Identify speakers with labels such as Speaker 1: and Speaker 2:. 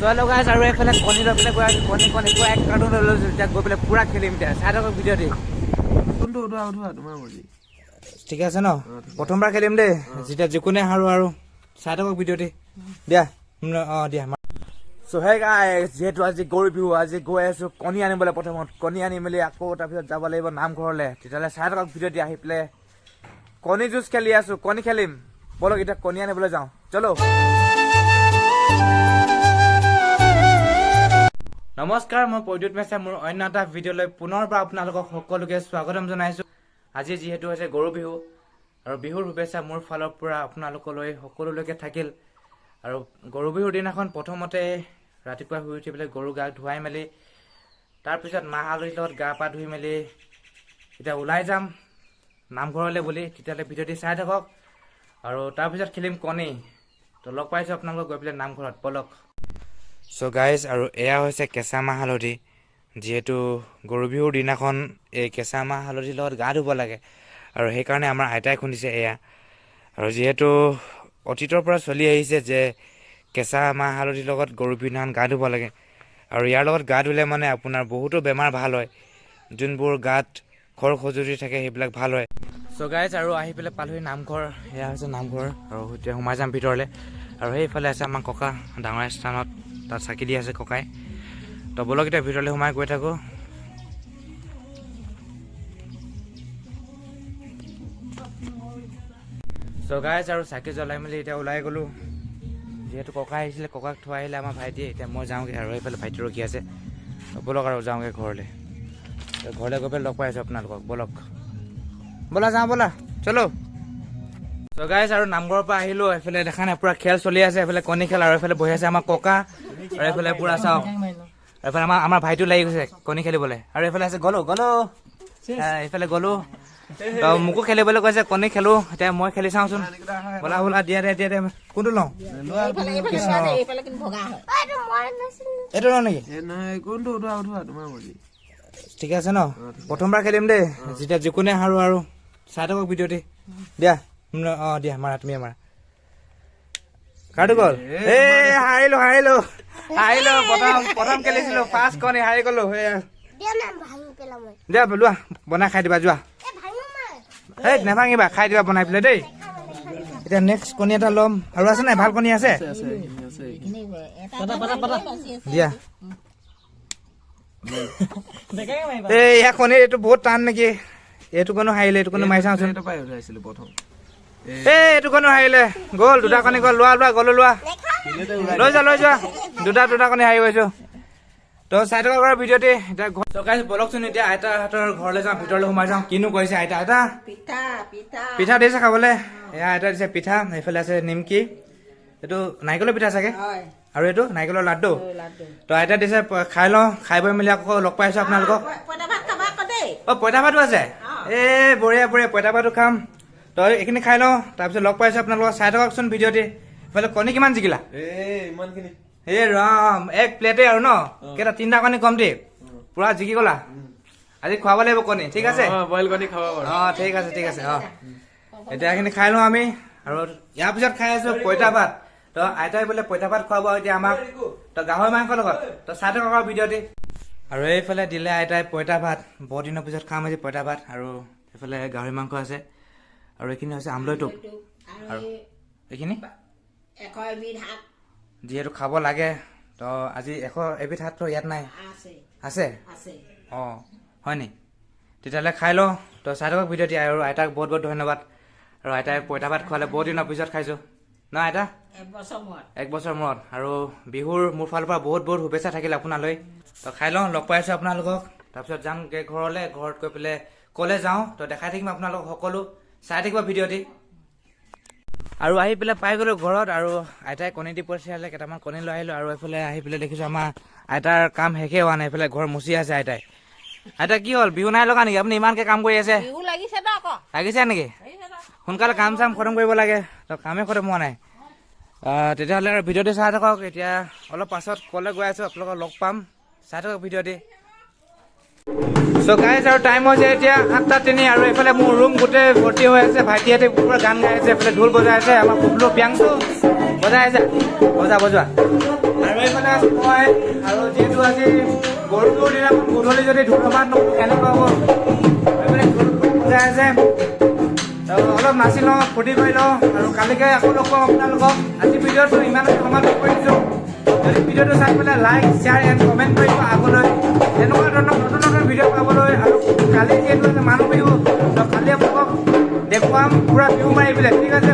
Speaker 1: Hello' guys, আৰু এইফালে কণী লৈ পেলাই গৈ আছোঁ। কণী কণী পুৰা এক কাৰ্টুন লৈ লৈছোঁ। এতিয়া গৈ পেলাই পুৰা খেলিম। এতিয়া চাই থাকক ভিডিঅ' দি।
Speaker 2: কোনটো উঠোৱা উঠোৱা, তোমাৰ মৰ্জি।
Speaker 1: ঠিক আছে ন? প্ৰথমবাৰ খেলিম দেই। যেতিয়া যিকোনে হাৰো আৰু চাই থাকক ভিডিঅ' দি। দিয়া, অঁ দিয়া। চ' হে গাইজ, যিহেতু আজি গৰু বিহু, আজি গৈ আছোঁ কণী আনিবলৈ। প্ৰথমত কণী আনি মেলি আকৌ তাৰপিছত যাব লাগিব নামঘৰলৈ। তেতিয়াহ'লে চাই থাকক ভিডিঅ' দি। আহি পেলাই কণী যুঁজ খেলি আছোঁ, কণী খেলিম। ব'লক, এতিয়া কণী আনিবলৈ যাওঁ, চলো। নমস্কাৰ, মই প্ৰদ্যুৎ মেছে মোৰ অন্য এটা ভিডিঅ'লৈ পুনৰবাৰ আপোনালোকক সকলোকে স্বাগতম জনাইছোঁ। আজি যিহেতু হৈছে গৰু বিহু আৰু বিহুৰ শুভেচ্ছা মোৰ ফালৰ পৰা আপোনালোকলৈ সকলোলৈকে থাকিল। আৰু গৰু বিহুৰ দিনাখন প্ৰথমতে ৰাতিপুৱা শুই উঠি পেলাই গৰু গা ধুৱাই মেলি, তাৰপিছত মাহ হালধিৰ লগত গা পা ধুই মেলি এতিয়া ওলাই যাম নামঘৰলৈ বুলি। তেতিয়াহ'লে ভিডিঅ'টি চাই থাকক আৰু তাৰপিছত খেলিম কণী। তো লগ পাইছোঁ আপোনালোকক গৈ পেলাই নামঘৰত, ব'লক। চ' গাইজ, আৰু এয়া হৈছে কেঁচা মাহ হালধি। যিহেতু গৰু বিহুৰ দিনাখন এই কেঁচা মাহ হালধিৰ লগত গা ধুব লাগে আৰু সেইকাৰণে আমাৰ আইতাই খুন্দিছে এয়া। আৰু যিহেতু অতীতৰ পৰা চলি আহিছে যে কেঁচা মাহ হালধিৰ লগত গৰু বিহুৰ দিনাখন গা ধুব লাগে আৰু ইয়াৰ লগত গা ধুলে মানে আপোনাৰ বহুতো বেমাৰ ভাল হয়, যোনবোৰ গাত খৰ খজুৱতি থাকে সেইবিলাক ভাল হয়। চ' গাইজ, আৰু আহি পেলাই পালোহি নামঘৰ। এয়া হৈছে নামঘৰ আৰু এতিয়া সোমাই যাম ভিতৰলৈ। আৰু সেইফালে আছে আমাৰ ককা ডাঙৰ স্থানত, তাত চাকি দি আছে ককাই। তো ব'লক, এতিয়া ভিতৰলৈ সোমাই গৈ থাকোঁ। চ' গাইজ, আৰু চাকি জ্বলাই মেলি এতিয়া ওলাই গ'লোঁ। যিহেতু ককা আহিছিলে, ককাক থৈ আহিলে আমাৰ ভাইটিয়ে। এতিয়া মই যাওঁগৈ আৰু এইফালে ভাইটি ৰখি আছে। তো ব'লক আৰু যাওঁগৈ ঘৰলৈ। তো ঘৰলৈ গৈ পেলাই লগ পাই আছোঁ আপোনালোকক। ব'লক, ব'লা যাওঁ, ব'লা, চলো। চ' গাইজ, আৰু নামঘৰৰ পৰা আহিলোঁ। এইফালে দেখা নাই, পুৰা খেল চলি আছে। এইফালে কণী খেল আৰু এইফালে বহি আছে আমাৰ ককা। আৰু এইফালে পুৰা চাওক, এইফালে আমাৰ ভাইটিও লাগি গৈছে কণী খেলিবলৈ। আৰু এইফালে আছে গ'লো গ'লো, এইফালে গ'লো। তো মোকো খেলিবলৈ কৈছে, কণী খেলো। এতিয়া মই খেলি চাওঁচোন। ব'লা ব'লা, দিয়া দিয়া দিয়া দিয়া। কোনটো লওঁ? কৃষ্ণ, এইটো লওঁ নেকি?
Speaker 2: নহয়, কোনটো উঠোৱা উঠোৱা, তোমাৰ মৰ্জি।
Speaker 1: ঠিক আছে ন? প্ৰথমবাৰ খেলিম দেই। যেতিয়া যিকোনে হাৰো আৰু চাই থাকক ভিডিঅ'টি। দিয়া, অঁ দিয়া, মাৰা, তুমিয়ে মাৰা। কাৰটো গ'ল? এই হাৰিলো হাৰিলো হাৰিলো। প্ৰথম প্ৰথম খেলিছিলো, ফাৰ্ষ্ট কণী হাৰি গ'লো। দিয়া, লোৱা, বনাই খাই দিবা, যোৱা। এই নাভাঙিবা, খাই দিবা বনাই পেলাই দেই। এতিয়া নেক্সট কণী এটা ল'ম। আৰু আছে নাই? ভাল কণী আছে? দিয়া। এই ইয়াৰ কণী এইটো বহুত টান নেকি? এইটো কণো হাৰিলে, এইটো কণী মাৰি চাওঁচোন। এই এইটো কণী হাৰিলে, গ'ল দুটা কণী গ'ল। লোৱা লোৱা, গ'লো, লোৱা, লৈ যোৱা লৈ যোৱা। দুটা দুটা কণী হাৰি গৈছো। তো চাই থকা কৰা ভিডিঅ'টি। এতিয়া ঘৰ বলকচোন, এতিয়া আইতাহঁতৰ ঘৰলৈ যাওঁ, ভিতৰলৈ সোমাই যাওঁ। কিনো কৰিছে আইতা? আইতা, পিঠা দিছে খাবলৈ। এয়া আইতা দিছে পিঠা। এইফালে আছে নিমকি, এইটো নাৰিকলৰ পিঠা চাগে, আৰু এইটো নাৰিকলৰ লাড্ডু। তো আইতা দিছে, খাই লওঁ। খাই বৈ মেলি আকৌ লগ পাইছো আপোনালোকক। অ' পঁইতা ভাতো আছে, এই বঢ়িয়া বঢ়িয়া, পঁইতা ভাতো খাম। তো এইখিনি খাই লওঁ, তাৰপিছত লগ পাইছো আপোনালোকক। চাই থাককচোন ভিডিঅ'টি। এইফালে কণী কিমান জিকিলা? এই ৰাম, এক প্লেটে আৰু ন কেইটা? তিনিটা কণী কম দেই, পুৰা জিকি গ'লা। আজি খুৱাব লাগিব কণী, ঠিক আছে?
Speaker 2: বইল কণী খাব।
Speaker 1: অঁ ঠিক আছে, ঠিক আছে। অঁ এতিয়া এইখিনি খাই লওঁ আমি আৰু ইয়াৰ পিছত খাই আছো পঁইতা ভাত। তো আইতাই বোলে পঁইতা ভাত খুৱাব এতিয়া আমাক, তো গাহৰি মাংসৰ লগত। তো চাই থাকক আৰু ভিডিঅ'টি। আৰু এইফালে দিলে আইতাই পঁইতা ভাত, বহুত দিনৰ পিছত খাম আজি পঁইতা ভাত। আৰু এইফালে গাহৰি মাংস আছে আৰু এইখিনি হৈছে আমলৈ টোপ আৰু এইখিনি যিহেতু খাব লাগে। তো আজি 101 বিধ শাকটো ইয়াত নাই, আছে? অঁ হয় নি? তেতিয়াহ'লে খাই লওঁ। তো চাই থাকক ভিডিঅ'টি। আৰু আইতাক বহুত বহুত ধন্যবাদ। আৰু আইতাই পঁইতা ভাত খোৱালে, বহুত দিনৰ পিছত খাইছোঁ ন আইতা? এক বছৰ মূৰত। আৰু বিহুৰ মোৰ ফালৰ পৰা বহুত বহুত শুভেচ্ছা থাকিল আপোনালৈ। তো খাই লওঁ, লগ পাই আছোঁ আপোনালোকক। তাৰপিছত যামগৈ ঘৰলৈ, ঘৰত গৈ পেলাই ক'লে যাওঁ তো দেখাই থাকিম আপোনালোকক সকলো। চাই থাকিব ভিডিঅ'টি। আৰু আহি পেলাই পাই গ'লো ঘৰত আৰু আইতাই কণী দি পঠিয়ালে, কেইটামান কণী লৈ আহিলোঁ। আৰু এইফালে আহি পেলাই দেখিছোঁ আমাৰ আইতাৰ কাম শেষেই হোৱা নাই, এইফালে ঘৰ মুচি আছে আইতাই। আইতা, কি হ'ল, বিহু নাই লগা নেকি? আপুনি ইমানকৈ কাম কৰি আছে। লাগিছে নেকি? সোনকালে কাম চাম খতম কৰিব লাগে, তো কামেই খতম হোৱা নাই। তেতিয়াহ'লে আৰু ভিডিঅ'টো চাই থাকক। এতিয়া অলপ পাছত ক'লৈ গৈ আছোঁ আপোনালোকক লগ পাম, চাই থাকক ভিডিঅ'টি। চ' গাইজ, আৰু টাইম হৈছে এতিয়া 8:03 আৰু এইফালে মোৰ ৰুম গোটেই ভৰ্তি হৈ আছে। ভাইটিহঁতে পুৰা গান গাই আছে, এইফালে ঢোল বজাই আছে, আমাৰ পুবলু ব্যাংটো বজাই আছে, বজা বজোৱা। আৰু এইফালে এইফালে আছো মই। আৰু যিহেতু আজি গৰু বিহুৰ দিনাখন গধূলি যদি ঢোল মাত নকৰোঁ কেনেকুৱা হ'ব? এইপিনে ঢোল বজাই আছে। তো অলপ নাচি লওঁ, ফূৰ্তি কৰি লওঁ আৰু কালিকে আকৌ লগ পাম আপোনালোকক। আজি ভিডিঅ'টো ইমানতে সমাপ্ত কৰিছোঁ। যদি ভিডিঅ'টো চাই পেলাই লাইক, শ্বেয়াৰ এণ্ড কমেণ্ট কৰিব আগলৈ তেনেকুৱা ধৰণৰ নতুন নতুন ভিডিঅ' পাবলৈ। আৰু কালি যিহেতু আছে মানুহ বিহু, তো কালি আপোনালোকক দেখুৱাম পূৰা বিহু মাৰি পেলাই। ঠিক আছে।